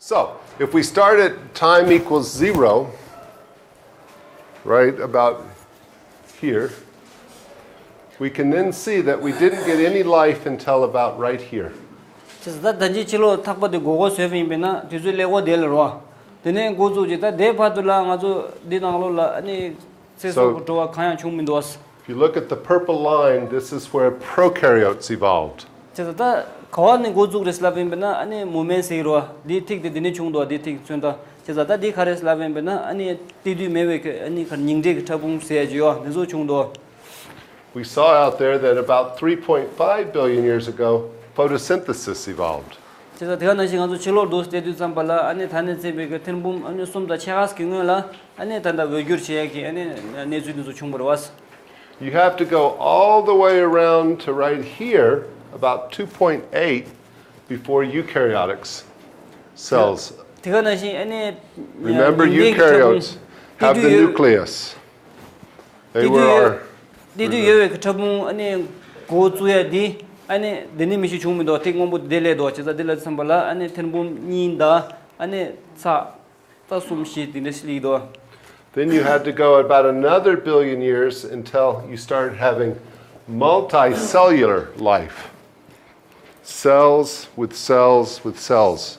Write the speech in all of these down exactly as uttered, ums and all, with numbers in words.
So, if we start at time equals zero, right about here, we can then see that we didn't get any life until about right here. ཅེས་ད་ད་ཅི་ཕྱི་ལོགས་ཐག་པ་དེ་སྒོར་སྒོར་བཟོས་པ་ཡིན་པས་ན་དུས་ཚོད་ཀླད་ཀོར་དེ་ལ་རོ། དེ་ནས་འགོ་བཙུགས་ཀྱི་ད་དེ་བར་དུ་ལ་ང་ཚོ་འདི་ནང་ལོགས་ལ་ཨ་ནི་ཚེ་སྲོག་གི་འགྲོ་བ་གང་ཡང་བྱུང་མི་འདུག། If you look at the purple line, this is where prokaryotes evolved. ཅེས་ད་ག་བ་ནས་འགོ་བཙུགས་རེད་ལབ་ཡིན་པས་ན་ཨ་ནི་མུ་མེན་ཟེར་རོ། འདི་ཐིག་དེ་འདི་ནས་བྱུང་འདུག། འདི་ཐིག་ཚོན་མདོག་ཅེས་ད་འདི་ག་རེད་ལབ་ཡིན་པས་ན་ཨ་ནི་དེ་དུས་མེད་པའི་ཨ་ནི་ཉིང་ཁྲིའི་ཕྲ་ཕུང་ཟེར་ཡ་ཅིག་ཡོད། འདི་ཚོ་བྱུང་འདུག། We saw out there that about three point five billion years ago, photosynthesis evolved. ཅེས་ད་དེ་ག་ནང་བཞིན་ང་ཚོ་ཕྱི་ལོགས་འགྲོ་བལྟས་དུས་ཙམ་པ་ལ་ཨ་ནི་ད་ནས་བཙས་པའི་གི་ཐེར་འབུམ་ཨ་ནི་གསུམ་དང་ཕྱེད་ཀ་གི་སྔོན་ལ་ཨ་ནི་ད་ལྟ་འོད་སྐྱུར་བྱེད་ཡ་གི་ཨ་ནི་གནས་ཚུལ་འདི་ཚོ་བྱུང་བ་རེད་བ། You have to go all the way around to right here, about two point eight, before eukaryotics cells. དེ་ག་ནང་བཞིན་ཨ་ནི་Remember, eukaryotes have the nucleus. They were our དེ་དུས་ཡོད་པའི་ཕྲ་ཕུང་ཨ་ནི་འགོ་བཙུགས་ཡ་དེ་ཨ་ནི་དེ་ནི་མི་ཤི་བྱུང་མི་འདུག། དེ་སྔོན་པོ་དེ་ལས་འདུག་ཅེས་ད་དེ་ལ་བསམ་པ་ལ་ཨ་ནི་ཐེར་འབུམ་གཉིས་དང་ཨ་ནི་ཚ་ད་གསུམ་བཞི་དེ་འདྲ་ཞིག་ལིག་འདུག། Then you had to go about another billion years until you started having multicellular life. Cells with cells with cells.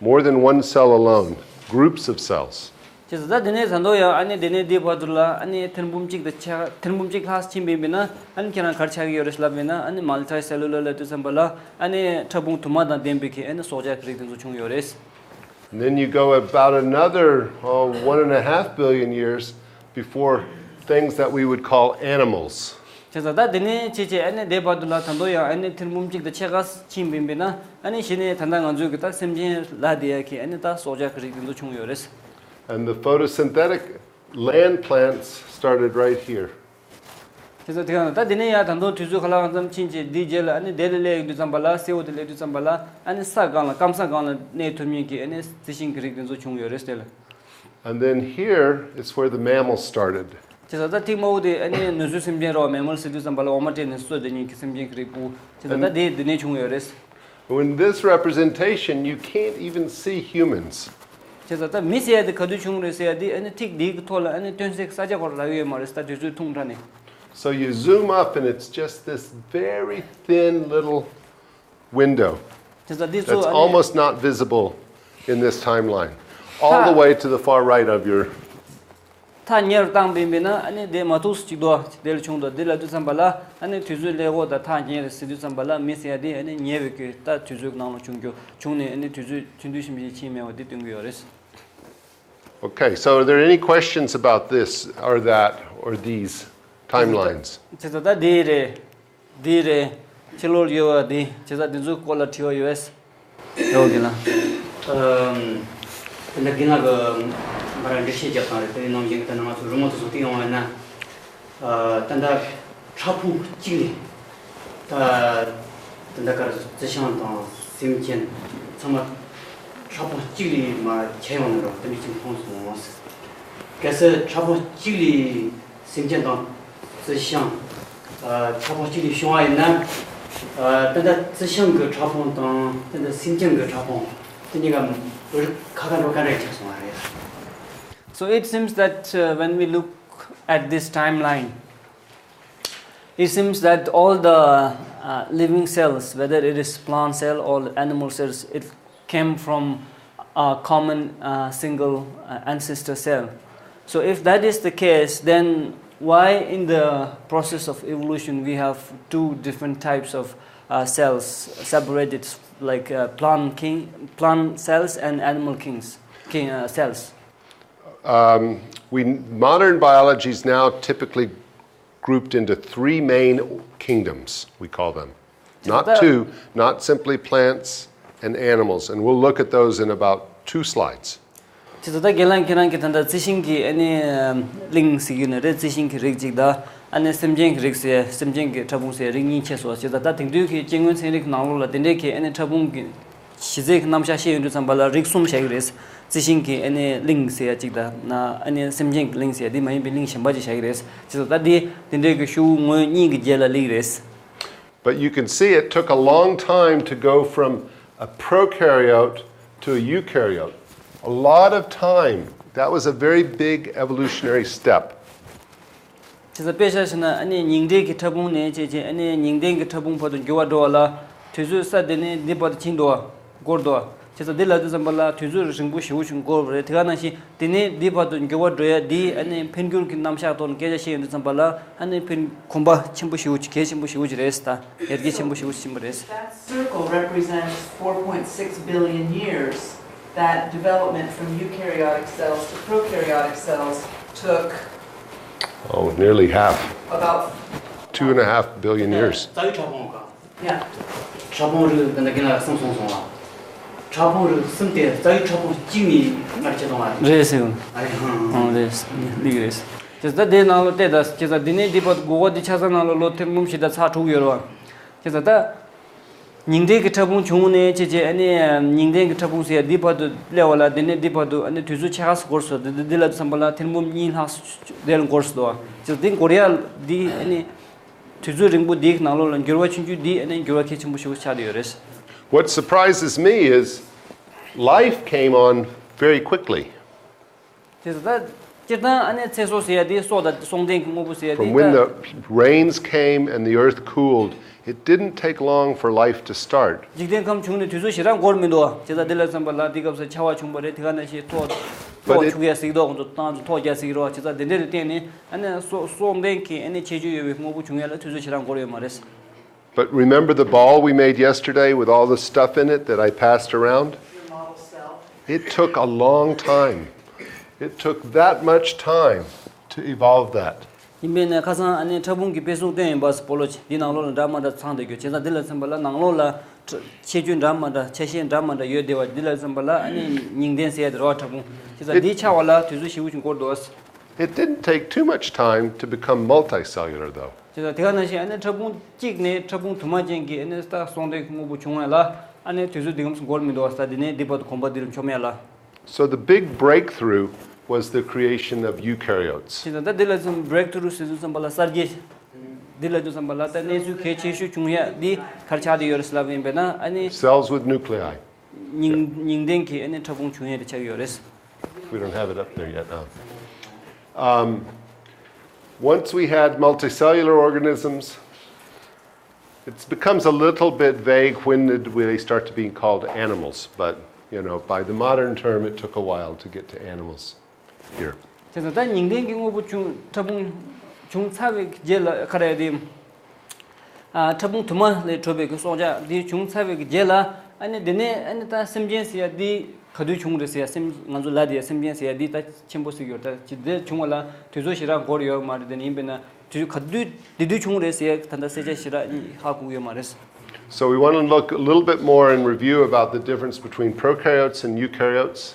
More than one cell alone. Groups of cells. ཅེས་ད་དེ་ནས་ད་དུང་ཡང་ཨ་ནི་དེ་ནས་འདི་བར་དུ་ལ་ཨ་ནི་ཐེར་འབུམ་གཅིག་དང་ཕྱེད་ཐེར་འབུམ་གཅིག་ལྷག་ཕྱིན་པ་ཡིན་པས་ན་ཨ་ནི་ཁྱེད་རང་ག་རེ་ཆགས་ཀྱི་ཡོད་རེད་ལབ་པ་ཡིན་ན་ཨ་ནི་མལ་ཊི་སེ་ལུ་ལར་ལབ་དུས་ཙམ་པ་ལ་ཨ་ནི་ཕྲ་ཕུང་དུ་མ་དང་ལྡན་པའི་གི་ཨ་ནི་སྲོག་ཆགས་ཀྱི་རིགས་དེ་ཚོ་བྱུང་ཡོད་རེད། And then you go about another, oh, one and a half billion years before things that we would call animals. ཅེས་ད་དེ་ནས་ཕྱིན་ཆད་ཨ་ནི་དེ་བར་དུ་ལ་ད་དུང་ཡང་ཨ་ནི་ཐེར་འབུམ་གཅིག་དང་ཕྱེད་ཀ་ཕྱིན་པ་ཡིན་པས་ན་ཨ་ནི་གཞི་ནས་ད་ལྟ་ང་ཚོའི་གི་ད་སེམས་ཅན་ལབ་བསྡད་ཡ་གི་ཨ་ནི་ད་སྲོག་ཆགས་ཀྱི་རིགས་དེ་ཚོ་བྱུང་ཡོད་རེད། And the photosynthetic land plants started right here. ཅེས་ད་དེ་ག་ད་དེ་ནས་ཡང་ད་དུང་དུས་ཚོད་ག་ལ་གང་འཚམ་ཕྱིན་ཆད་འདིའི་རྗེས་ལ་ཨ་ནི་དེ་ལ་སླེབས་ཡོང་དུས་ཙམ་པ་ལ་སེར་པོ་དེ་སླེབས་དུས་ཙམ་པ་ལ་ཨ་ནི་ས་སྒང་ལ་སྐམ་ས་སྒང་ལ་གནས་ཐུབ་མཁན་གྱི་ཨ་ནི་རྩི་ཤིང་གི་རིགས་དེ་ཚོ་བྱུང་ཡོད་རེད་དེ་ལ། And then here is where the mammals started. ཅེས་ད་ཐིག་དམར་པོ་དེ་ཨ་ནི་ནུ་གསོའི་སེམས་ཅན་རོ། མེ་མལ་ཟེར་དུས་ཙམ་པ་ལ་འོ་མ་སྤྲད་ནས་གསོ་དེ་ཉིད་ཀྱི་སེམས་ཅན་གྱི་རིགས་པོ། ཅེས་ད་དེ་དེ་ནས་བྱུང་ཡོད་རེད། In this representation, you can't even see humans. ཅེས་ད་མི་ཟེར་ཡ་དེ་ག་དུས་བྱུང་རེད་ཟེར་ཡ་དེ་ཨ་ནི་ཐིག་འདིའི་ཐོག་ལ་ཨ་ནི་སྟོན་སའི་ས་ཆ་སྐོར་ལ་ཡོད་མ་རེད་ད་དུས་ཚོད་ཐུང་དྲགས་ནས། So you zoom up and it's just this very thin little window ཅེས་ད་འདི་that's ཚོ་ཨ་ནི། almost not visible in this timeline, all the way to the far right of your ཐག་ཉེ་རུ་བཏང་པ་ཡིན་པས་ན་ཨ་ནི་དེ་མ་ཐུག་སུ་གཅིག་དོ་དེ་ལ་བྱུང་དོ་དེ་ལབ་དུས་ཙམ་པ་ལ་ཨ་ནི་དུས་ཚོད་ཀླད་ཀོར་དང་ཐག་ཉེ་རེད་ཟེར་དུས་ཙམ་པ་ལ་མི་ཟེར་ཡ་དེ་ཨ་ནི་ཉེ་བའི་གི་ད་དུས་ཚོད་ནང་ལ་བྱུང་རྒྱུ་བྱུང་ནས་ཨ་ནི་དུས་ཚོད་ཐུང་ཐུང་ཞིམ་ཞིམ་ཕྱིན་མེད་པ་དེ་སྟོན་གྱི་ཡོད་རེད། Okay, so are there any questions about this or that or these timelines? ཅེས་ད་ད་དེ་རེད། འདི་རེད། ཕྱི་ལོགས་ཡོད་པ་འདི་བྱས་ཙང་འདི་ཚོའི་སྐོར་ལ་དྲི་བ་ཡོད་པས། ཡོད་གི་ན། ཨམ། དེ་འདྲ་གི་ན་གི་མ་ར་འགྲེལ་བཤད་རྒྱག་སྟངས་རེད་དེ་ནང་བཞིན་གི་ད་ནང་ང་ཚོ་རི་མོ་དེ་ཚོ་བལྟས་ཡོང་བ་ན། ཨ། ད་ལྟ་ཕྲ་ཕུང་གཅིག་ལས། ད་ད་ལྟ་ག་རེ་རྩི་ཤིང་དང་སེམས་ཅན་ཚང་མ་ཕྲ་ཕུང་གཅིག་ལས་མར་ཁྱེར་ཡོང་ནི་རེད་བ་དེ་འདྲ་ཅིག་མཐོང་སོང་། གལ་སྲིད་ཕྲ་ཕུང་གཅིག་ལས། སེམས་ཅན་དང་རྩི་ཤིང་། ཨ། ཕྲ་ཕུང་གཅིག་ལས་བྱུང་བ་ཡིན་ན། ཨ། ད་ལྟ་རྩི་ཤིང་གི་ཕྲ་ཕུང་དང་ད་ལྟ་སེམས་ཅན་གྱི་ཕྲ་ཕུང་དེ་གཉིས་ཀ་རིགས་ཁ་ཁ་འགྲོ་ག་འདྲ་ཆགས་སོང་བ་རེད། So it seems that uh, when we look at this timeline, it seems that all the uh, living cells, whether it is plant cell or animal cells, it came from a common uh, single uh, ancestor cell. So if that is the case, then why in the process of evolution we have two different types of uh, cells separated, like uh, plant king, plant cells and animal kings, king uh, cells? Um, we modern biology is now typically grouped into three main kingdoms, we call them. Not two, not simply plants and animals, and we'll look at those in about two slides. དེ་ཚོ་ད་རྒན་ལགས་ཁྱེད་རང་གིས་ད་ལྟ་རྩི་ཤིང་གི་ཨ་ནི་གླིང་ཟེར་གྱི་ནི་རེད། རྩི་ཤིང་གི་རིགས་གཅིག་དང་ཨ་ནི་སེམས་ཅན་གྱི་རིགས་ཟེར་སེམས་ཅན་གྱི་ཕྲ་ཕུང་ཟེར་རིགས་གཉིས་ཕྱེ་སོང་། བྱས་ཙང་ད་དེང་དུས་ཀྱི་སྐྱེ་དངོས་ཚན་རིག་ནང་ལོགས་ལ་དེ་འདྲའི་གི་ཨ་ནི་ཕྲ་ཕུང་གི་གཞི་རྩའི་གི་རྣམ་གཞག་བཤད་ཡོང་དུས་ཙམ་པ་ལ་རིགས་གསུམ་བཞག་གི་རེད། རྩི་ཤིང་གི་ཨ་ནི་གླིང་ཟེར་ཡ་གཅིག་དང་ཨ་ནི་སེམས་ཅན་གྱི་གླིང་ཟེར་ཡ་དེ་མ་ཡིན་པའི་གླིང་གཞན་པ་ཅིག་བཞག་གི་རེད། བྱས་ཙང་ད་འདི་དེ་འདྲའི་གི་ཤོག་བུ་ངོས་གཉིས་ཀྱི་རྗེས་ལ་སླེབས་ཀྱི་རེད། But you can see it took a long time to go from a prokaryote to a eukaryote, a lot of time. That was a very big evolutionary step. བྱས་ཙང་དཔེ་ཆ་བཞག་ན་ཨ་ནི་ཉིང་ལྡན་གྱི་ཕྲ་ཕུང་ནས་བྱས་བྱས་ཨ་ནི་ཉིང་ལྡན་གྱི་ཕྲ་ཕུང་བར་དུ་འགྱུར་བ་འགྲོ་བ་ལ་དུས་ཚོད་ས་དེ་ནས་འདི་བར་དུ་ཕྱིན་འགྲོ་བ་འགོར་འགྲོ་བ། བྱས་ཙང་འདི་ལབ་དུས་ཙམ་པ་ལ་དུས་ཚོད་རིང་པོ་ཞེ་པོ་ཞིག་འགོར་བ་རེད། དེ་ག་ནང་བཞིན་དེ་ནས་འདི་བར་དུ་འགྱུར་བ་འགྲོ་ཡ་འདི་ཨ་ནི་འཕེལ་འགྱུར་གྱི་རྣམ་གཞག་ཐོག་ནས་སྐད་ཆ་བཤད་ཡོང་དུས་ཙམ་པ་ལ་ཨ་ནི་འཕེལ་གོམ་པ་ཆེན་པོ་ཞེ་པོ་ཅིག་གལ་ཆེན་པོ་ཞེ་པོ་ཅིག་རེད་ད། ཡར་རྒྱས་ཆེན་པོ་ཞེ་པོ་ཅིག་ཕྱིན་པ་རེད། That circle represents four point six billion years that development from eukaryotic cells to prokaryotic cells took. Oh, nearly half. About Two and a half billion years. རྩ་བའི་ཕྲ་ཕུང་ག yeah. ཕྲ་ཕུང་རིགས་འདི་འདྲ་རྒན་ལགས་གསུངས་སོང་སོང་ལ། ཕྲ་ཕུང་རིགས་གསུམ་དེ་རྩ་བའི་ཕྲ་ཕུང་གཅིག་ནས་སྔར་ཁྱེར་སོང་བ་རེད། རེད་ཟེར། ཨ་རེད་ཧང་ཨང་རེད། ལིག་རེད། བྱས་ཙང་དེའི་ནང་ལ་བལྟས་ད་བྱས་ཙང་འདི་ནས་འདི་བར་དུ་འགོག་པ་འདི་ཆ་ཚང་ནང་ལ་ལོ་ཐེར་འབུམ་བཞི་དང་ཚེག་དྲུག་ཡོད་རེད་བ། བྱས་ཙང་ད། ཉིང་ལྡན་གྱི་ཕྲ་ཕུང་བྱུང་ནས་ཅེས་བྱས་ཨ་ནི་ཉིང་ལྡན་གྱི་ཕྲ་ཕུང་ཟེར་ཡ་འདི་བར་དུ་སླེབས་པ་ལ་འདི་ནས་འདི་བར་དུ་ཨ་ནི་དུས་ཚོད་ཕྱེད་ཀ་ཙམ་འགོར་སོང་། འདི་འདི་འདི་ལ་བསམ་པ་ལ་ཐེར་འབུམ་གཉིས་ལྷག་དེ་ལ་འགོར་སོང་། ཅེས་འདི་འགོར་ཡ་འདི་ཨ་ནི་དུས་ཚོད་རིང་པོ་འདིའི་ནང་ལོགས་ལ་འགྱུར་བ་ཆུང་ཆུང་འདི་ཨ་ནི་འགྱུར་བ་གལ་ཆེན་པོ་ཞིག་ཆགས་བསྡད་ཡོད་རེད། What surprises me is life came on very quickly. དེ་ད་སྤྱིར་བཏང་ཨ་ནི་ཚེ་སྲོག་ཟེར་ཡ་དེ་སྲོག་དང་སྲོག་ལྡན་གྱི་དངོས་པོ་ཟེར་ཡ་དེ་From when the rains came and the earth cooled, it didn't take long for life to start. འཇིག་རྟེན་ཁམས་བྱུང་ནས་དུས་ཚོད་ཞེ་དྲག་འགོར་མི་འདུག་བྱས་ཙང་འདི་ལ་བསམ་པ་ལ་འདི་སྐབས་སུ་ཆར་པ་བྱུང་བ་རེད། དེ་ག་ནང་བཞིན་ཐོག་ཐོག་འཁྱུག་ཡ་ཟིག་དོག་ཁོང་ཚོ་ཏང་ཚོ་ཐོག་རྒྱག་ཟིག་རོགས་བྱས་ཙང་དེ་འདྲ་ལ་བརྟེན་ནས་ཨ་ནི་སྲོག་སྲོག་ལྡན་གྱི་ཨ་ནི་ཁྱད་ཆོས་ཡོད་པའི་དངོས་པོ་བྱུང་ཡ་ལ་དུས་ཚོད་ཞེ་དྲག་འགོར་ཡོད་མ་རེད། But remember the ball we made yesterday with all the stuff in it that I passed around? It took a long time. It took that much time to evolve that. ཡིན་པས་ན་ཁ་སང་ཨ་ནི་ཕྲ་ཕུང་གི་དཔེ་སྲུང་སྟོན་ཡིན་པ་སྤོ་ལོ་ཆེ་འདི་ནང་ལོགས་ལ་འདྲ་མ་འདྲ་ཚང་བསྡད་རྒྱུ་བྱས་ཙང་འདི་ལ་མཚོན་པ་ལ་ནང་ལོགས་ལ་ཁྱད་ཆོས་འདྲ་མ་འདྲ་ཆ་ཤས་འདྲ་མ་འདྲ་ཡོད་བསྡད་པ་འདི་ལ་མཚོན་པ་ལ་ཨ་ནི་ཉིང་ལྡན་ཟེར་ཡ་དེ་རེད་བ། ཕྲ་ཕུང་བྱས་ཙང་འདི་ཆགས་པ་ལ་དུས་ཚོད་ཞེ་པོ་ཞིག་འགོར་འདུག It didn't take too much time to become multicellular, though. བྱས་ཙང་དེ་ག་ནང་བཞིན་ཨ་ནི་ཕྲ་ཕུང་གཅིག་ནས་ཕྲ་ཕུང་དུ་མ་ཅན་གྱི་ཨ་ནི་ད་སྲོག་ལྡན་དངོས་པོ་བྱུང་བ་ལ་ཨ་ནི་དུས་ཚོད་འདི་གམ་སུ་འགོར་མི་འདུག་བ། ས་འདི་ནས་འདི་བར་དུ་གོམ་པ་འདི་ལ་འཆོམ་ཡ་ལ། So the big breakthrough was the creation of eukaryotes. བྱས་ཙང་ད་འདི་ལ་ཙམ་breakthrough ཟེར་དུས་ཙམ་པ་ལ་གསར་བརྗེ། འདི་ལ་དུས་ཙམ་པ་ལ་ད་གནས་ཚུལ་གལ་ཆེ་ཤོས་བྱུང་ཡ་འདི་ག་རེ་ཆགས་བསྡད་ཡོད་རེད་ཟེར་ལབ་ཡིན་པས་ན་ཨ་ནི། Cells with nuclei. ཉིང་ཉིང་ལྡན་གྱི་ཨ་ནི་ཕྲ་ཕུང་བྱུང་ཡས་དེ་ཆགས་ཡོད་རེད། We don't have it up there yet. Oh. Um, once we had multicellular organisms, it becomes a little bit vague when did they start to be called animals, but you know, by the modern term, it took a while to get to animals here. དེ་ཚོ་ད་ཉིང་ལྡན་གྱི་དངོས་པོ་བྱུང་ཕྲ་ཕུང་བྱུང་ཚར་བའི་རྗེས་ལ་ག་རེ་དེ། ཨ་ཕྲ་ཕུང་དུ་མ་ལས་གྲུབ་པའི་གི་སྲོག་ཆགས་འདི་བྱུང་ཚར་བའི་གི་རྗེས་ལ་ཨ་ནི་དེ་ནས་ཨ་ནི་ད་སེམས་ཅན་ཟེར་ཡ་འདི་ག་དུས་བྱུང་རེད་ཟེར་ཡ་སེམས་ང་ཚོ་ལ་དེ་ཡ་སེམས་ཅན་ཟེར་ཡ་འདི་ད་ཆེན་པོ་ཟིག་ཡོད་ད་ཅི་དེ་བྱུང་བ་ལ་དུས་ཚོད་ཞེ་དྲག་འགོར་ཡོད་མ་རེད། དེ་ནི་ཡིན་པས་ན་དུས་ག་དུས་དེ་དུས་བྱུང་རེད་ཟེར་ཡ་ད་ལྟ་གསལ་ཆ་ཞེ་དྲག་ཧ་གོ་གི་ཡོད་མ་རེད། So we want to look a little bit more in review about the difference between prokaryotes and eukaryotes.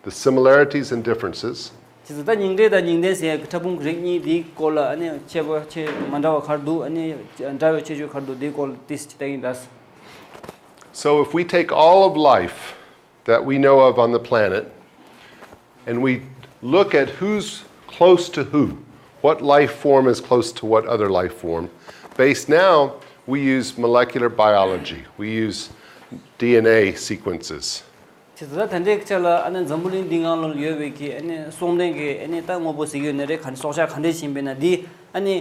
The similarities and differences. བྱས་ཙང་ད་ཉིང་ལྡན་དང་ཉིང་ལྡན་ཟེར་ཡག་གི་ཕྲ་ཕུང་རིགས་གཉིས་འདིའི་སྐོར་ལ་ཨ་ནི་ཁྱད་པར་ཆེ་མ་འདྲ་བ་ག་རེ་འདུག་ཨ་ནི་འདྲ་བའི་ཁྱད་ཆོས་ག་རེ་འདུག་འདིའི་སྐོར་ལ་ཏོག་ཙམ་ཅིག་བལྟ་གི་ཡིན་ད། So if we take all of life that we know of on the planet and we look at who's close to who, what life form is close to what other life form, based now we use molecular biology, we use D N A sequences. བྱས་ཙང་ད་ལྟའི་ཆ་ལ་ཨ་ནི་འཛམ་བུ་གླིང་འདི་སྒང་ལ་ཡོད་པའི་གི་ཨ་ནི་སྲོག་ལྡན་གྱི་ཨ་ནི་ད་དངོས་པོ་ཟེར་གྱི་ཡོད་ནི་རེད། ག་སྲོག་ཆགས་ག་འདྲས་ཤིག་ཡིན་པས་ན་འདི་ཨ་ནི་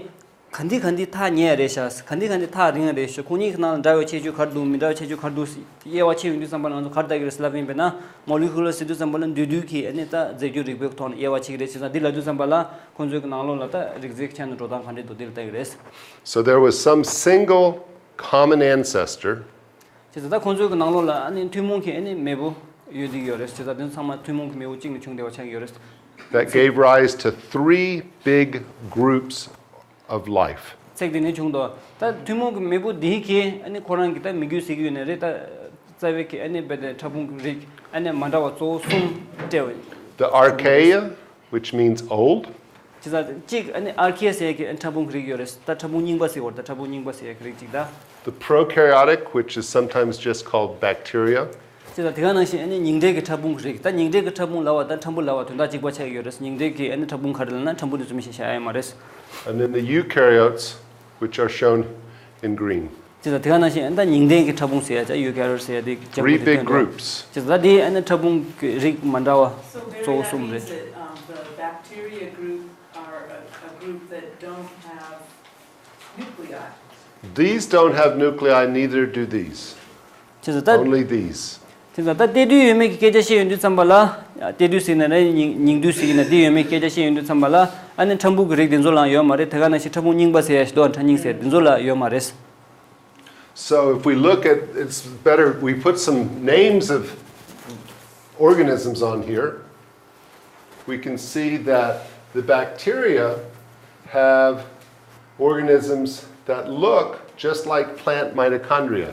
ག་འདི་ག་འདི་ཐག་ཉེ་ཡ་རེད་ཤག་ག་འདི་ག་འདི་ཐག་རིང་ཡ་རེད་ཤག་ཁོང་གཉིས་ཀྱི་ནང་ལ་འདྲ་བའི་ཁྱད་ཆོས་ག་རེ་འདུག་མི་འདྲ་བའི་ཁྱད་ཆོས་ག་རེ་འདུག་དབྱེ་བ་ཕྱེ་ཡོང་དུས་ཙམ་པ་ང་ཚོ་ག་རེ་ལྟ་གི་རེད་ཟེར་ལབ་ཡིན་པས་ན་མོ་ལེ་ཀུ་ལར་ཟེར་དུས་ཙམ་པ་ལ་འདུས་འདུས་ཀྱི་ཨ་ནི་ད་རྫས་འགྱུར་རིག་པའི་ཐོག་ནས་དབྱེ་བ་ཕྱེ་གི་རེད། བྱས་ཙང་འདི་ལབ་དུས་ཙམ་པ་ལ་ཁོང་ཚོའི་གི་ནང་ལོགས་ལ་ད་རིགས་རྫས་ཀྱི་ཆ་ནས་འགྲོ་སྟངས་ག་འདྲས་འདུག་འདི་ལ་ལྟ་གི་རེད། So there was some single common ancestor བྱས་ཙང་ད་ཁོང་ཚོའི་གི་ནང་ལོགས་ལ་ཨ་ནི་ཐུན་མོང་གི་ཨ་ནི་མེས་པོ་ཡོད་བསྡད་ཡོད་རེད། བྱས་ཙང་དེ་ཚང་མ་ཐུན་མོང་གི་མེས་པོ་གཅིག་ནས་བྱུང་བསྡད་པ་ཆགས་ཀྱི་ཡོད་རེད། That gave rise to three big groups of life. ཚེག་དེ་ནས་བྱུང་འདུག་ད་ཐུན་མོང་གི་མེས་པོ་འདི་གི་ཨ་ནི་ཁོ་རང་གི་ད་མི་རྒྱུད་ཟེར་གི་ཡོད་ནི་རེད། ད་རྩ་བའི་གི་ཨ་ནི་རྦད་དེ་ཕྲ་ཕུང་གི་རིགས་ཨ་ནི་མ་འདྲ་བ་གཙོ་བོ་གསུམ་སྤྲད་པ་ཡིན། The archaea, which means old. བྱས་ཙང་གཅིག་ཨ་ནི་archaea ཟེར་ཡ་གི་ཕྲ་ཕུང་གི་རིགས་ཡོད་རེད། ད་ཕྲ་ཕུང་རྙིང་པ་ཟེར་བ་རེད། ད་ཕྲ་ཕུང་རྙིང་པ་ཟེར་ཡ་གི་རིགས་གཅིག་ད། The prokaryotic, which is sometimes just called bacteria. བྱས་ཙང་དེ་ག་ནང་བཞིན་ཨ་ནི་ཉིང་ལྡན་གྱི་ཕྲ་ཕུང་གི་རིགས། ད་ཉིང་ལྡན་གྱི་ཕྲ་ཕུང་ལབ་པ་དང་ཕྲ་ཕུང་ལབ་པ་དོན་དག་གཅིག་པ་ཆགས་ཀྱི་ཡོད་རེད། ཉིང་ལྡན་གྱི་ཨ་ནི་ཕྲ་ཕུང་ག་རེ་ལབ་ན་ཕྲ་ཕུང་དེ་ཚོ་མི་ཤེས་བྱ་ཡ་མ་རེད། And then the eukaryotes, which are shown in green. ཅེས་དང་དེ་ག་ནང་བཞིན་ད་ཉིང་ལྡན་གྱི་ཕྲ་ཕུང་ཟེར་ཡ་ཅིག་ཡུ་ཀེ་རི་ཡོ་ཊི་ཟེར་ཡ་དེ་ལྗང་ཁུ་Three དེ་big སྟོན་འགྲོ། groups. ཅེས་ད་དེ་ཨ་ནི་ཕྲ་ཕུང་གི་རིགས་མ་འདྲ་བ So གཙོ་བོ Mary, གསུམ་that རེད། means that, um, the bacteria group are a, a group that don't have nuclei. These don't have nuclei, neither do these. ཅེས་ད། Only these. དེ་ཚོ་ད་གཏད་དུས་ཡོད་མེད་ཀྱི་སྐད་ཆ་བཤད་ཡོང་དུས་ཙམ་པ་ལ། གཏད་དུས་ཟེར་ན་རེད། ཉིང་ཉིང་དུས་ཟེར་ན་དེ་ཡོད་མེད་སྐད་ཆ་བཤད་ཡོང་དུས་ཙམ་པ་ལ། ཨ་ནི་ཕྲ་ཕུང་གི་རིགས་དེ་ཚོ་ལའང་ཡོད་མ་རེད། དེ་ག་ནང་བཞིན་ཕྲ་ཕུང་རྙིང་པ་ཟེར་ཡ་ཞིག་འདུག་ཕྲ་རྙིང་ཟེར་དེ་ཚོ་ལ་ཡོད་མ་རེད། So if we look at, it's better we put some names of organisms on here. We can see that the bacteria have organisms that look just like plant mitochondria.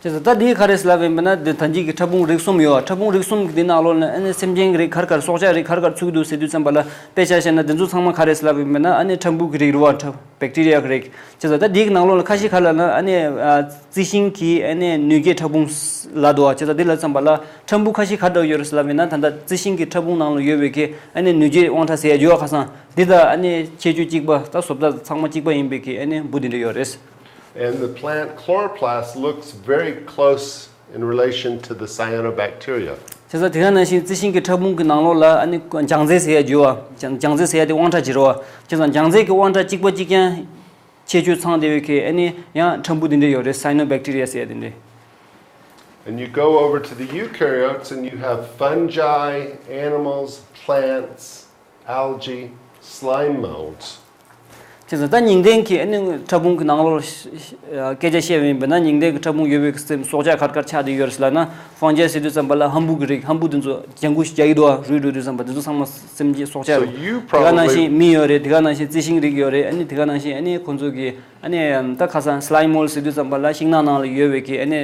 ཅེས་ད་འདི་ག་རེ་ཟེར་ལབ་ཡིན་པ་ན། འདི་ད་འཇིག་གི་ཕྲ་ཕུང་རིགས་གསུམ་ཡོད། ཕྲ་ཕུང་རིགས་གསུམ་གྱི་འདི་ནང་ལོགས་ལ་ཨ་ནི་སེམས་ཅན་གྱི་རིགས་ག་རེ་ག་རེ་སྲོག་ཆགས་རིགས་ག་རེ་ག་རེ་ཚུད་ཀྱི་འདུག་ཟེར་དུས་ཙམ་པ་ལ། དཔེ་ཆ་བཤད་ན་འདི་ཚོ་ཚང་མ་ག་རེ་ཟེར་ལབ་ཡིན་པ་ན། ཨ་ནི་ཕྲ་ཕུང་གི་རིགས་རེད་བ། ཕྲ་བེག་ཊི་རི་ཡ་གི་རིགས། ཅེས་ད་འདི་གི་ནང་ལོགས་ལ་ཁ་ཤས་ག་རེ་ལབ་ན། ཨ་ནི་རྩི་ཤིང་གི་ཨ་ནི་ནུས་སྐྱེད་ཕྲ་ཕུང་ལབ་འདུག་ཅེས་ད་འདི་ལབ་ཙམ་པ་ལ། ཕྲ་ཕུང་ཁ་ཤས་ག་རེ་ཡོད་རེད་ཟེར་ལབ་ཡིན་ན། ད་ལྟ་རྩི་ཤིང་གི་ཕྲ་ཕུང་ནང་ལ་ཡོད་པའི་གི་ཨ་ནི་ནུས་སྐྱེད་དབང་ཐག་ཟེར་ཡ་ཡོད། ཁ་སང་འདི་དང་ཨ་ནི་ཁྱད་ཆོས་གཅིག་པ། ད་བཟོ་ལྟ་ཚང་མ་གཅིག་པ་ཡིན་པའི་གི་ཨ་ནི་འབུ་འདི་འདྲ་ཡོད་རེད། And the plant chloroplast looks very close in relation to the cyanobacteria. ཅེས་ད་དེ་ག་ནང་བཞིན་རྩི་ཤིང་གི་ཕྲ་ཕུང་གི་ནང་ལོགས་ལ་ཨ་ནི་ལྗང་རྫས་ཟེར་ཡ་ཡོད་བ། ལྗང་ལྗང་རྫས་ཟེར་ཡ་དེ་དབང་ཕྲ་ཅིག་རེད་བ། ཅེས་ད་ལྗང་རྫས་ཀྱི་དབང་ཕྲ་གཅིག་པ་གཅིག་རྐྱང་ཁྱད་ཆོས་ཚང་བསྡད་པའི་གི་ཨ་ནི་ཡང་ཕྲ་འབུ་འདི་འདྲ་ཡོད་རེད། Cyanobacteria ཟེར་ཡ་དེ་འདྲ། And you go over to the eukaryotes and you have fungi, animals, plants, algae, slime molds. ཅེས་ད་ཉིང་ལྡན་གྱི་ཨ་ནི་ཕྲ་ཕུང་གི་ནང་ལོགས་ལ་སྐད་ཆ་བཤད་པ་ཡིན་པ་ན། ཉིང་ལྡན་གྱི་ཕྲ་ཕུང་ཡོད་པའི་གི་སེམས་སྲོག་ཆགས་ག་རེ་ག་རེ་ཆགས་བསྡད་ཡོད་རེད་ཟེར་ལབ་ན། ཧྥང་ཇའི་ཟེར་དུས་ཙམ་པ་ལ་ཧམ་འབུ་གི་རིགས། ཧམ་འབུ་དེ་ཚོ་ལྗང་གུ་ཞིག་རྒྱག་གི་འདུག་བ། རུལ་འགྲོ་དུས་ཙམ་པ་དེ་ཚོ་ཚང་མ་སེམས་ཅན་སྲོག་ཆགས། So you probably དེ་ག་ནང་བཞིན་མི་ཡོད་རེད། དེ་ག་ནང་བཞིན་རྩི་ཤིང་རིགས་ཡོད་རེད། ཨ་ནི་དེ་ག་ནང་བཞིན་ཨ་ནི་ཁོང་ཚོ་གི་ཨ་ནི་ད་ཁ་སང་slime mold ཟེར་དུས་ཙམ་པ་ལ་ཤིང་ནགས་ནང་ལ་ཡོད་པའི་གི་ཨ་ནི་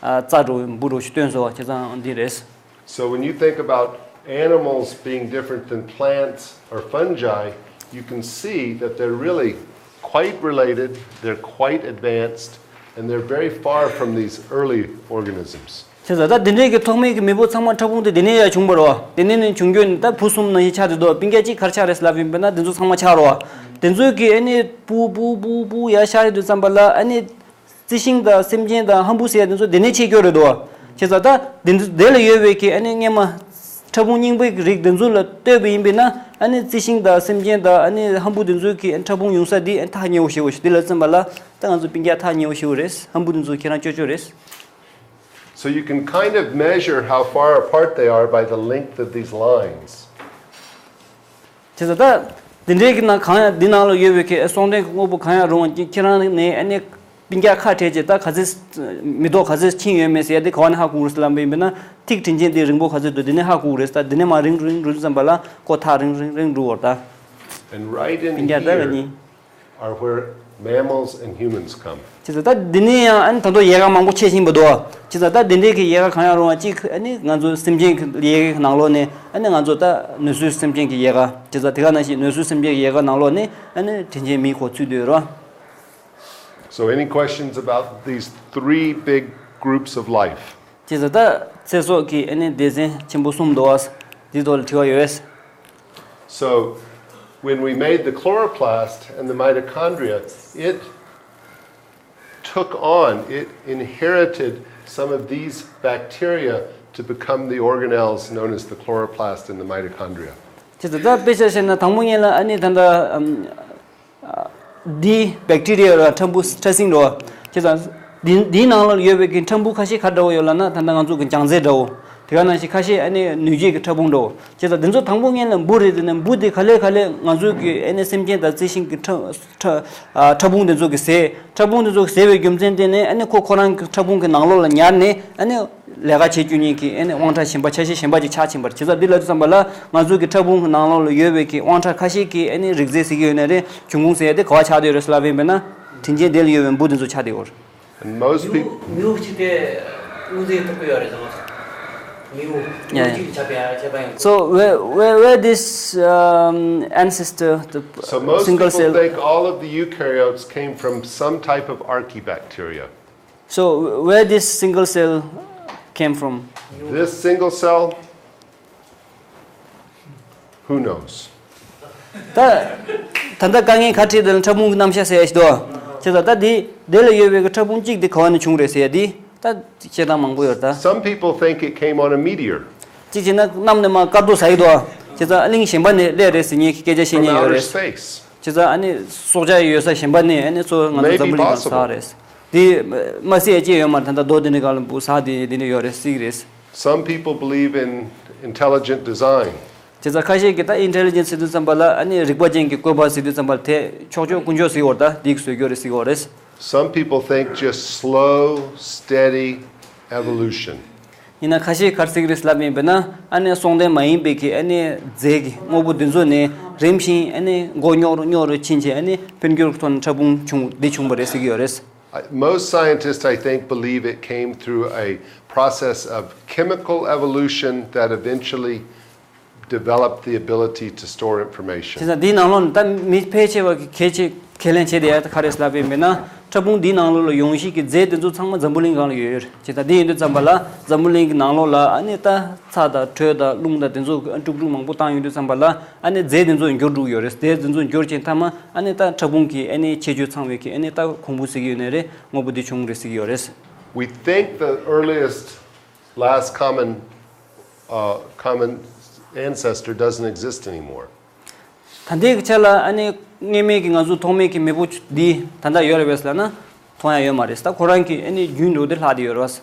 ཨ་རྩྭ་འདྲ་བོ་འབུ་འདྲ་བོ་ཞིག་བཏོན་སོང་བ། བྱས་ཙང་འདི་རེད། So when you think about animals being different than plants or fungi, you can see that they're really quite related, they're quite advanced, and they're very far from these early organisms. བྱས་ཙང་ད་འདི་འདྲའི་གི་ཐོག་མའི་གི་མེས་པོ་ཚང་མ་ཕྲ་ཕུང་དེ་འདི་ནས་ཡར་བྱུང་བ་རེད་བ། འདི་ནས་ནི་བྱུང་རྒྱུ་ནི་ད་བུ་གསུམ་ནང་བཞིན་ཆགས་བསྡད་འདུག་སྤུན་ཀྱག་གཅིག་ག་རེ་ཆགས་རེད་ལབ་ཡིན་པ་ན། འདི་ཚོ་ཚང་མ་ཆགས་རེད་བ། འདི་ཚོའི་གི་ཨ་ནི་སྤུ་སྤུ་སྤུ་སྤུ་ཡར་ཤར་དུས་ཙམ་པ་ལ་ཨ་ནི་རྩི་ཤིང་དང་སེམས་ཅན་དང་ཧམ་འབུ་ཟེར་ཡ་འདི་ཚོ་འདི་ནས་མཆེད་ཀྱི་ཡོད་རེད་དོ། བྱས་ཙང་ད་འདི་ཚོ་འདི་ལ་ཡོད་པའི་གི་ཨ་ནི་སྔས་མ་ཕྲ་ཕུང་རྙིང་པའི་གི་རིགས་འདི་ཚོ་ལ་ལྟོས་པ་ཡིན་པས་ན། ཨ་ནི་རྩི་ཤིང་དང་སེམས་ཅན་དང་ཨ་ནི་ཧམ་འབུ་འདི་ཚོའི་གི་ཨ་ནི་ཕྲ་ཕུང་ཡོང་ས་འདི་ཨ་ནི་ཐག་ཉེ་བོ་ཞེ་བོ་ཞིག་འདི་ལ་བརྩིས་པ་ལ་ད་ང་ཚོ་སྤུན་ཀྱག་ཐག་ཉེ་བོ་ཞེ་བོ་རེད། ཧམ་འབུ་འདི་ཚོ་ཁྱེད་རང་ཅོ་ཅོ་རེད། So you can kind of measure how far apart they are by the length of these lines. བྱས་ཙང་ད་འདི་འདྲའི་གི་ནང་གང་ཡང་འདི་ནང་ལ་ཡོད་པའི་གི་སྲོག་ལྡན་གྱི་དངོས་པོ་གང་ཡང་རུང་བ་ཅིག་ཁྱེད་རང་ནས་ཨ་ནི་སྤུན་ཀྱག་ཁ་བྲལ་བྱས་ད་ག་ཚོད་མེ་ཏོག་ག་ཚོད་ཕྱིན་ཡོད་མེད་ཟེར་ཡ་དེ་ག་བ་ནས་ཧ་གོ་གི་རེད་ལབ་པ་ཡིན་པ་ན། ཐིག་དྲིན་ཅན་དེ་རིང་པོ་ག་ཚོད་འདུག་འདི་ནས་ཧ་གོ་གི་རེད། ད་འདི་ནས་མར་རིང་རུ་རིང་རུ་འདུག་བསམ་པ་ལ་ཁོ་ཐག་རིང་རིང་རིང་རུ་བར་ད། And right in སྤུན་ཀྱག་ད་ག་here ཉིན are where mammals and humans come. བྱས་ཙང་ད་འདི་ནས་ཡང་ཨ་ནི་ད་དུང་ཡལ་ག་མང་པོ་ཆད་བཞིན་པ་འདུག་བྱས་ཙང་ད་འདི་འདྲའི་གི་ཡལ་ག་གང་ཡང་རུང་བ་གཅིག་ཨ་ནི་ང་ཚོ་སེམས་ཅན་གྱི་ཡལ་གའི་ནང་ལོགས་ནས་ཨ་ནི་ང་ཚོ་ད་ནུས་གསོའི་སེམས་ཅན་གྱི་ཡལ་ག། བྱས་ཙང་དེ་ག་ནང་བཞིན་ནུས་གསོའི་སེམས་ཅན་གྱི་ཡལ་ག་ནང་ལོགས་ནས་ཨ་ནི་དྲིན་ཅན་མི་ཁོ་ཚུད་འདུག་རོ། So any questions about these three big groups of life? བྱས་ཙང་ད་ཚེ་སྲོག་གི་ཨ་ནི་སྡེ་ཚན་ཆེན་པོ་གསུམ་འདུག་བ། འདི་ཐོག་ལ་དྲི་བ་ཡོད། So when we made the chloroplast and the mitochondria, it took on, it inherited some of these bacteria to become the organelles known as the chloroplast and the mitochondria. བྱས་ཙང་ད་དཔེ་ཆ་བཤད་ན་དང་པོ་ཉིད་ལ་ཨ་ནི་ད་ལྟ་ཨམ། འདི་བེག་ཊི་རི་ཡ་ར་ཕྲ་འབུ་ཕྲ་སྲིན་རོ། བྱས་ཙང་འདི་འདིའི་ནང་ལ་ཡོད་པའི་གི་ཕྲ་འབུ་ཁ་ཤས་ག་འདྲ་བོ་ཡོད་ལབ་ན། ད་ལྟ་ང་ཚོ་གི་ལྗང་རྫས་འདྲ་བོ། དེ་ག་ནང་བཞིན་ཁ་ཤས་ཨ་ནི་ནུས་སྐྱེད་ཀྱི་ཕྲ་ཕུང་འདྲ་བོ། བྱས་ཙང་འདི་ཚོ་དང་པོ་ངན་ལ་འབུ་རེད། དེ་ནས་འབུ་དེ་ག་ལེ་ག་ལེ་ང་ཚོ་གི་ཨ་ནི་སེམས་ཅན་དང་རྩི་ཤིང་གི་ཕྲ་ཕྲ་ཨ་ཕྲ་ཕུང་འདི་ཚོ་གི་ཟས། ཕྲ་ཕུང་འདི་ཚོ་གི་ཟས་པའི་རྒྱུ་མཚན་དེ་ནས་ཨ་ནི་ཁོ་ཁོ་རང་གི་ཕྲ་ཕུང་གི་ནང་ལོགས་ལ་ཉར་ནས་ཨ་ནི་ལས་ཀ་བྱེད་བཅུག་མཁན་གྱི་ཨ་ནི་དབང་ཕྲ་གཞན་པ་ཆ་ཤས་གཞན་པ་ཅིག་ཆགས་ཕྱིན་པ་རེད། བྱས་ཙང་འདི་ལབ་དུས་ཙམ་པ་ལ་ང་ཚོ་གི་ཕྲ་ཕུང་གི་ནང་ལོགས་ལ་ཡོད་པའི་གི་དབང་ཕྲ་ཁ་ཤས་ཀྱི་ཨ་ནི་རིགས་རྫས་ཟེར་གྱི་ཡོད་ན་རེད། འབྱུང་ཁུངས་ཟེར་ཡ་དེ་ག་བ་ཆགས་བསྡད་ཡོད་རེད་ལབ་ཡིན་པས་ན། དྲིན་ཅན་དེ་ལ་ཡོད་པའི་འབུ་དེ་ཚོ་ཆགས་བསྡད་ཡོད་རེད། And most people མིའུ་གཅིག་དེ་དངོས་རྫས་ཐོབ་ཀྱི་ཡོད་རེད་ཟེར་བ། མིའུ། Yeah, yeah. མིའུ་གཅིག་ཁྱབ་པའི་ཁྱབ་པ་ཡང་། So where where where this um, ancestor, the So most single people cell think all of the eukaryotes came from some type of archaebacteria. So where this single cell came from? This single cell, who knows? ད་ད་ལྟ་དཀའ་ངལ་ག་འཕྲད་དེ་ལ་ཕྲ་ཕུང་གི་རྣམ་གཞག་ཟེར་ཡ་ཞིག་འདུག་བྱས་ཙང་ད་འདི་དེ་ལ་ཡོད་པའི་གི་ཕྲ་ཕུང་གཅིག་འདི་ག་བ་ནས་བྱུང་རེད་ཟེར་ཡ་འདི་ད་བཤད་སྟངས་མང་པོ་ཡོད་རེད་ད། Some people think it came on a meteor. གཅིག་བྱས་ན་གནམ་ནས་མར་སྐར་རྡོ་ཟ་ཡི་འདུག་ཨ། བྱས་ཙང་གླིང་གཞན་པ་ནས་སླེབས་རེད་ཟེར་མཁན་གྱི་སྐད་ཆ་བཤད་From མཁན་ཡོད་outer རེད། space. བྱས་ཙང་ཨ་ནི་སྲོག་ཆགས་ཡོད་ས་གཞན་པ་ནས་ཨ་ནི་ཚུར་ང་ཚོ་May be འཛམ་བུ་གླིང་ལ་possible. ཟ་རེད། འདི་མ་སྲིད་ཡ་ཅི་ཡོད་མ་རེད། ད་ལྟ་རྡོ་འདི་འདྲ་གང་ལ་འབུ་ཟ་དེ་འདི་འདྲ་ཡོད་རེད་ཟེར་གི་རེད། Some people believe in intelligent design. བྱས་ཙང་ཁ་ཤས་ཀྱིས་ད་ཨིན་ཊེ་ལི་ཇེན་སི་ཟེར་དུས་ཙམ་པ་ལ་ཨ་ནི་རིག་པ་ཅན་གྱི་བཀོད་པ་ཟེར་དུས་ཙམ་པ་ལ་དེ་ཕྱོགས་ཕྱོགས་ཀུན་སྤྱོད་ཟེར་བར་ད་འདི་བཟོས་ཀྱི་ཡོད་རེད་ཟེར་གྱི་ཡོད་རེད། Some people think just slow, steady evolution. ཡིན་ན་ཁ་ཤས་ག་རེ་ཟེར་གྱི་རེད་ལབ་ཡིན་པས་ན་ཨ་ནི་སྲོག་ལྡན་མ་ཡིན་པའི་གི་ཨ་ནི་རྫས་ཀྱི་དངོས་པོ་འདི་ཚོ་ནས་རིམ་བཞིན་ཨ་ནི་མགོ་རྙོག་རུ་རྙོག་རུ་ཕྱིན་བྱས་ཨ་ནི་འཕེལ་འགྱུར་ཐོག་ནས་ཕྲ་ཕུང་བྱུང་འདི་བྱུང་བ་རེད་ཟེར་གྱི་ཡོད་རེད། I- Most scientists, I think, believe it came through a process of chemical evolution that eventually developed the ability to store information. བྱས་ཙང་འདིའི་ནང་ལོགས་ནས་ད་མི་ཕལ་ཆེ་བ་གི་གལ་ཆེ་ཁས་ལེན་བྱེད་བསྡད་ཡ་ད་ག་རེ་ལབ་ཡིན་པས་ན་ཕྲ་ཕུང་འདིའི་ནང་ལོགས་ལ་ཡོང་གཞི་གི་རྫས་དེ་ཚོ་ཚང་མ་འཛམ་བུ་གླིང་སྒང་ལ་ཡོད་ཡོད་རེད། བྱས་ཙང་འདི་ཡིན་དུས་ཙམ་པ་ལ་འཛམ་བུ་གླིང་གི་ནང་ལོགས་ལ་ཨ་ནི་ད་ཚྭ་དང་དྲོད་དང་རླུང་དང་དེ་ཚོ་དཀྲུག་དཀྲུག་མང་པོ་བཏང་ཡོང་དུས་ཙམ་པ་ལ་ཨ་ནི་རྫས་དེ་ཚོ་འགྱུར་འགྲོ་གི་ཡོད་རེད། རྫས་དེ་ཚོ་འགྱུར་ཅིང་མཐའ་མ་ཨ་ནི་ད་ཕྲ་ཕུང་གི་ཨ་ནི་ཁྱད་ཆོས་ཚང་བའི་གི་ཨ་ནི་ད་གོང་བུ་ཟེར་གི་ཡོད་ནའི་རེད། དངོས་པོ་འདི་བྱུང་རེད་ཟེར་གི་ཡོད་རེད། We think the earliest last common, uh, common ancestor doesn't exist anymore. ད་ལྟའི་ཆ་ལ་ཨ་ནི་སྔོན་མའི་གི་ང་ཚོ་ཐོག་མའི་གི་མེས་པོ་འདི་ད་ལྟ་ཡོད་རེད་པས་ལབ་ན་མཐོང་ཡ་ཡོད་མ་རེད། ད་ཁོ་རང་གི་ཨ་ནི་རྒྱུན་འགྲོ་དེ་ལྷག་དེ་ཡོད་རེད་པས།